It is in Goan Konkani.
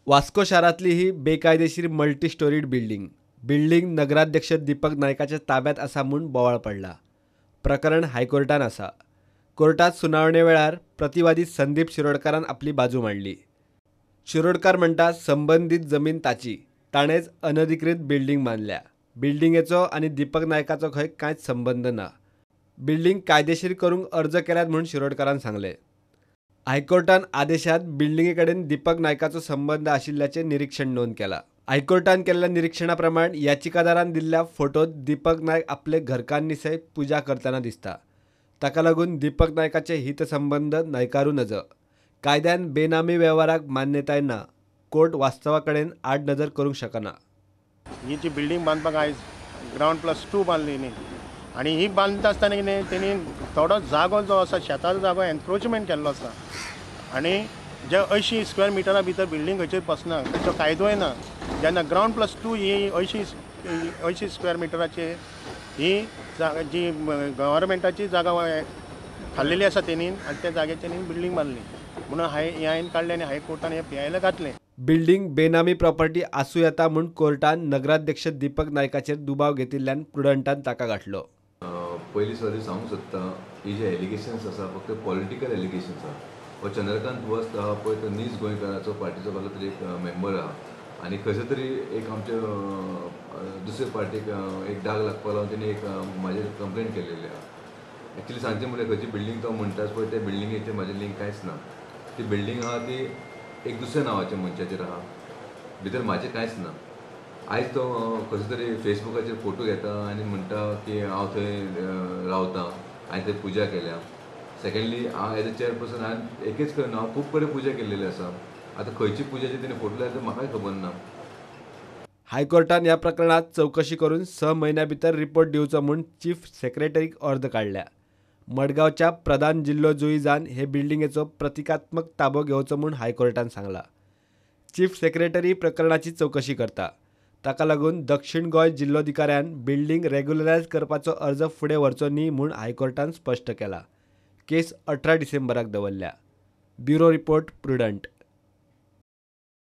वास्को शारांतली ही बेकायदेशीर मल्टी स्टोरीड बिल्डिंग बिल्डिंग नगराध्यक्ष दीपक नायकाच्या ताब्यात आसा म्हूण बोवाळ पडला. प्रकरण हायकोर्टान आसा. कोर्टात सुनावणे वेळार प्रतिवादी संदीप शिरोडकारान आपली बाजू मांडली. शिरोडकार म्हणटा संबंदीत जमीन ताची, ताणेंच अनधिकृत बिल्डिंग बांदल्या. बिल्डिंगेचो आनी दीपक नायकाचो खंय कांयच संबंद ना. बिल्डिंग कायदेशीर करूंक अर्ज केल्यात म्हूण शिरोडकारान सांगलें. हायकोर्टान आदेशात बिल्डिंगे कडेन दीपक नायकाचो संबंद आशिल्ल्याचें निरीक्षण नोंद केलां. हायकोर्टान केल्ल्या निरीक्षणा प्रमाण याचिकादारान दिल्ल्या फोटोत दीपक नायक आपले घरकान्नी सयत पुजा करतना दिसता. ताका लागून दीपक नायकाचे हितसंबंद न्हयकारू नज. कायद्यान बेनामी वेव्हाराक मान्यताय ना. कोर्ट वास्तवा कडेन आडनदर करूंक शकना. ही जी बिल्डिंग बांदपाक आयज ग्रावंड +2 बांदली न्ही, आनी ही बांदता आसतना कितें तेणी थोडो जागो जो आसा शेताचो जागो एनक्रोचमेंट केल्लो आसा आनी जे 80 स्क्वेअर मिटरा भितर बिल्डिंग खंयचेर बसना ताचो कायदोय ना. जेन्ना ग्रावंड +2 ही 80 स्क्वेअर मिटराचे ही जी गव्हर्मेंटाची जागा खाल्लेली आसा तेणी आनी त्या जाग्याचेर बिल्डिंग बांदली म्हणून हे हांवें काडलें आनी हायकोर्टान हें PIL घातलें. बिल्डिंग बेनामी प्रॉपर्टी आसूं येता म्हूण कोर्टान नगराध्यक्ष दीपक नायकाचेर दुबाव घेतिल्ल्यान प्रुडंटान ताका गाठलो. पयलीं सुवातेर सांगूंक सोदता, ही जे एलिगेशन्स आसा फक्त पॉलिटिकल एलिगेशन्स आसा. हो चंद्रकांत वस्त आहा पळय तो नीज गोंयकाराचो पार्टीचो कसलो तरी एक मेंबर आहा आनी खंयसर तरी एक आमच्या दुसरे पार्टीक एक डाग लागपाक लागून तेणी एक म्हाजेर कंप्लेन केलेली आहा. एक्चुली सांगचें म्हणल्यार खंयची बिल्डींग तो म्हणटा पळय त्या बिल्डिंगेचेर म्हाजें लिंक कांयच ना. ती बिल्डींग आहा ती एक दुसऱ्या नांवाच्या मनशाचेर आहा, भितर म्हाजें कांयच ना. आयज तो कसो तरी फेसबुकाचेर फोटो घेता आनी म्हणटा की हांव थंय रावता, हांवें थंय पुजा केल्या. सेकेंडली हांव एज अ चेअरपर्सन हांवें एकेच कडेन हांव खूब कडेन पुजा केल्लेली आसा. आतां खंयची पुजाची तेणी फोटो लायले म्हाकाय खबर ना. हायकोर्टान ह्या प्रकरणात चवकशी करून 6 म्हयन्या भितर रिपोर्ट दिवचो म्हूण चीफ सेक्रेटरीक अर्ज काडल्या. मडगांवच्या प्रधान जिल्लो जुईजान हे बिल्डिंगेचो प्रतिकात्मक ताबो घेवचो म्हूण हायकोर्टान सांगला. चीफ सेक्रेटरी प्रकरणाची चवकशी करता. ताका लागून दक्षिण गोंय जिल्लोधिकाऱ्यान बिल्डिंग रेग्युलरायज करपाचो अर्ज फुडें व्हरचो न्ही म्हूण हायकोर्टान स्पश्ट केला. केस 18 डिसेंबराक दवरल्या. Bureau report, Prudent.